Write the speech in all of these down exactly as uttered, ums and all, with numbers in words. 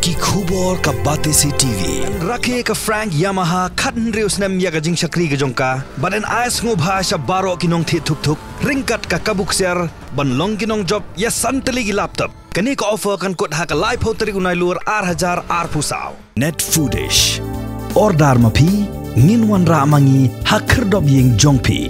Ki khubor ka Batesi T V. Rakhe ka Frank Yamaha khathynriew snem ïa ka jingshakri ka jong ka. Bad yn ai sngewbha sha baroh ki nongthied thuk thuk ryngkat ka kabu ksiar ban long ki nongjop ïa san tylli ki laptop. Kane ka offer kan kut ha ka laiphew tarik u Nailur ar hajar arphew saw. Net Foodish. Order ma phi, ngin wanrah ma ngi ha khyrdop ïing jong phi.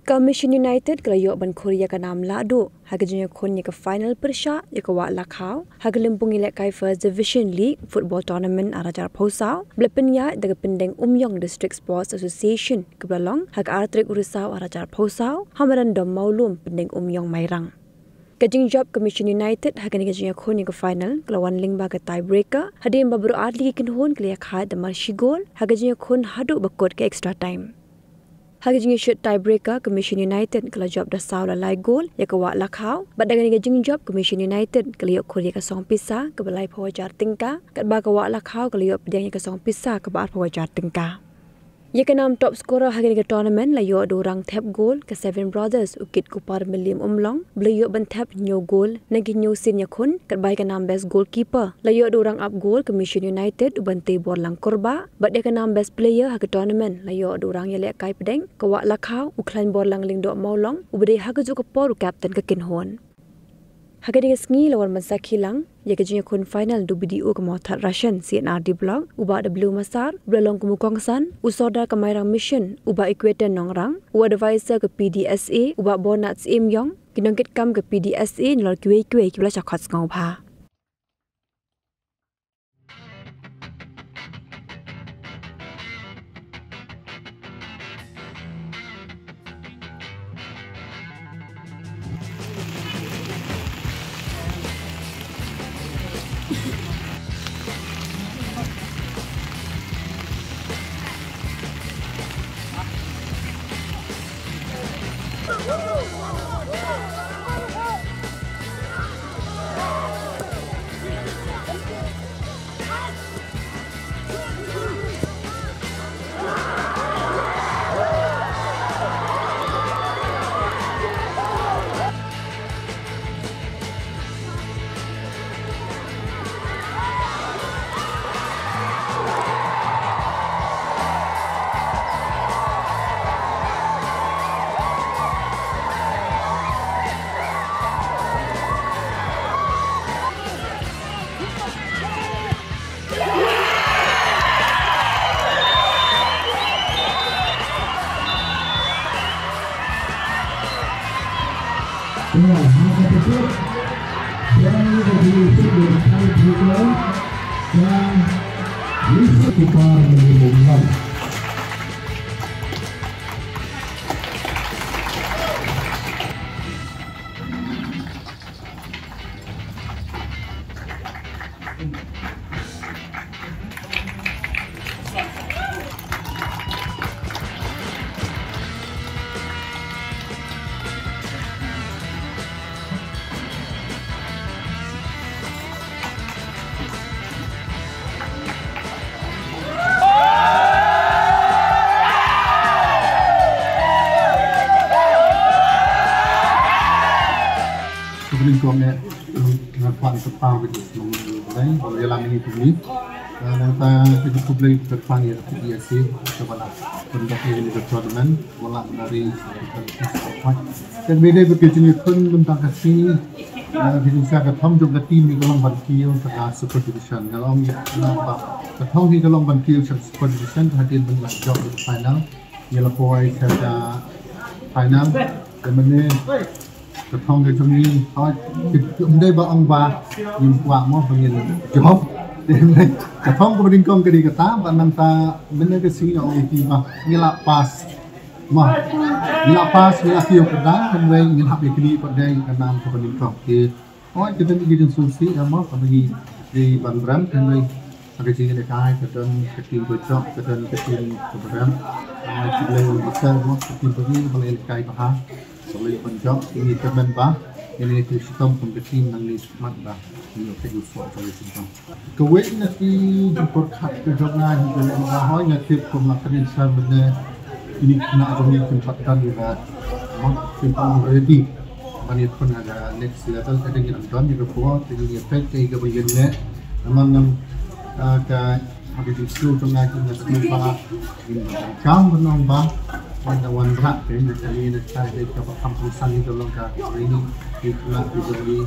Ka Mission United ka la ïoh ban khur ïa ka nam lahduh ha ka jingïakhun ïa ka final pyrshah ïa ka Wah Lakhaw ha ka lympung ïalehkai First Division League Football Tournament ar hajar arphew saw, ba la pynïaid da ka Pyndengumiong District Sports Association, kaba la long ha ka ar tarik u Risaw ar hajar arphew saw ha madan Dom Mawlum, Pyndengumiong, Mairang. Ka jingjop ka Mission United ha kane ka jingïakhun ïa ka final ka la wan lyngba ka tiebreaker, hadien ba baroh ar tylli ki kynhun ki la ïakhaid da mar shi gol ha ka jingïakhun haduh ba kut ka extra time. Ha ka jingïashut tiebreaker ka Mission United ka la jop da saw la lai gol ïa ka Wah Lakhaw, bad da kane ka jingjop ka Mission United ka la ïoh khur ïa ka song pisa kaba laiphew hajar tyngka, katba ka Wah Lakhaw ka la ïoh pdiang ïa ka song pisa kaba arphew hajar tyngka. Ïa ka nam top scorer ha kane ka tournament la ïoh da u rang thep gol ka Seven Brothers, u Kit Kupar Mylliem Umlong, ba la ïoh ban thep hynñiew gol na ki hynñiew sien ïakhun, katba ïa ka nam best goalkeeper la ïoh da u rang ap gol ka Mission United, u Banteiborlang Kurbah, bad ïa ka nam best player ha ka tournament la ïoh da u rang ïalehkai pdeng ka Wah Lakhaw, u Khlaiñborlang Lyngdoh Mawlong, uba dei ha kajuh ka por u captain ka kynhun. Ha kane ka sngi la wan ban sakhi lang ïa ka jingïakhun final da u B D O ka Mawthadraishan C and R D Block, u Bah W Masar, u ba la long kum u kongsan, u Sordar ka Mairang Mission, u Bah Equator Nongrang, u advisor ka P D S A, u Bah Bonat Syiem Ïong, ki nongkitkam ka P D S A, nalor kiwei kiwei kiba la shah khot sngewbha. Khublei shibun, eh, nga kwah ban kyrpad ïa ka jingïalang ïa kine. Eh, nangta ka jingkhublei kyrpad ïa ka P D S A kaba la pyndep ïa kane ka tournament, ba la nari. Ka dei bad ka jingïakhun mynta ka sngi, eh, ka jingsawa ka thong jong ka team hi ka long ban kiew sha ka Super Division. Nga ong ïa nga ba ka thong hi ka long ban kiew sha ka Super Division, hadien ba ngi la jop ïa ka final. Ngi la poi sha ka final. Te mynne ka thong ka jong ngi, hooid, ym dei ba ong ba ngim kwah mo ba ngin jop. Te mynne ka thong kaba nyngkong ka dei kata, ba nangta mynne ka sngi ong ïa ki ba ngi la pass. Mo, ngi la pass, ngi la kiew kyrdan, hynrei ngin hap ïa kine pat dei ka nam kaba nyngkong. Te hooid, ka don ka jingsngewsih, eh, mo, kaba ngi dei ban rem, hynrei ha ka jingïalehkai ka don ka team ba jop, ka don ka team kaba rem. Hooid, khublei ïa ka, mo, ka team ba ngi ba la ïalehkai bha. Khublei ban jop, ngi tymmen ba ïa ngi ki shitom kum ka team, nangne shakhmat ba ngi ïoh ka jingsoh jong ngi shitom. Kawei na ki jingpyrkhat ka jong nga hi ka long ba hooid nga tip kum la ka dei sa mynne kine ki khynnah jong ngi kim pat dang ïa ka, mo, kim pat ready. Ban ïakhun ha ka next level ka dei ngi don ïa ka por te ngi ïa peit kaei kaba ïeng leh. Namar nam, ah, ka ha ka jingsngew jong nga ki nga sngewbha ngin donkam ban ong ba wan da wanrah te na kane na ka dei kaba kham kongsan ïa ka long ka training ki khynnah ki jong ngi.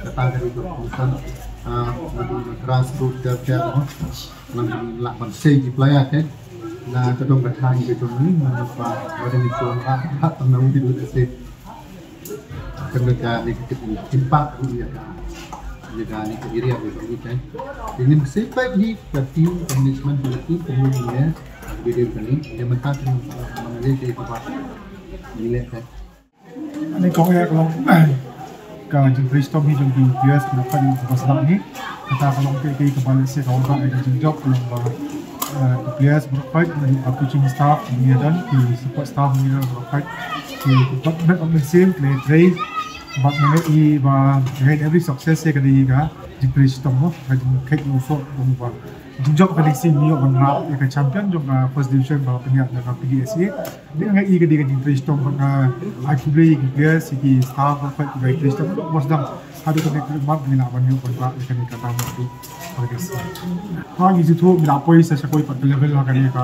Kata ka dei kaba kongsan, ah, na ka grassroot ka ka long. Ngan lah ban sei ki player te na ka dong ka thaiñ ka jong ngi, ngan ba ba dei ngi wanrah ha tang na u bidut ase. Kan ka ni ka impact ruh ïa ka, ïa ka ni ka area ruh ni kan. Ini mesti baik ni ka team, ka management ka team, ka team ni ya. Video kali dia mentang mengenai dia apa. Ni kan. Ni kong ya kalau ka jingtrei shitom hi jong ki players na ka ni ka sdang hi. Kata ka long kaei kaei kaba lehse ka wanrah ïa ka jingjop ka long ba, eh, ki players baroh khoit, ka coaching staff ngi don, ki support staff ngi don baroh khoit, ki bad met bad mynsiem ki la trei bad nga ngeit ba behind every success ka dei ka jingtrei shitom mo, ka jingkheit ïa u soh, ka jingjop ka dei shisha ngi ïoh ban rah ïa ka champion jong ka first division ba pynïaid na ka P D S A. Dei nga ïa ka dei ka jingtrei shitom bad nga ai khublei ïa ki players, ïa ki staff baroh khoit kiba trei shitom. Bad sdang haduh kane ka mat ngi lah ban ïoh ban rah ïa kane ka tournament tu. Ha ngi sngewthuh ngi la poi sa sha kawei pat ka level ha kane ka,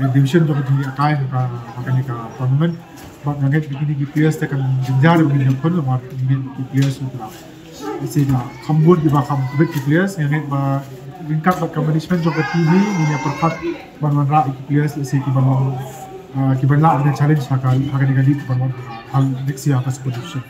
eh, division jong ka jingïalehkai ha ka, ha kane ka tournament. Bad nga ngeit ba kine ki players te kan jynjar ba ngin ïakhun namar ngi ngeit ki players ki la Isi da kham bun kiba kham bit ki players, nga ngeit ba ryngkat bad ka management jong ka team hi ngin ïa pyrkhat ban wanrah ïa ki players isi kiban long, ah, kiban lah ban challenge ha ka, ha kane ka league ban wan ha next year ha ka Super Division.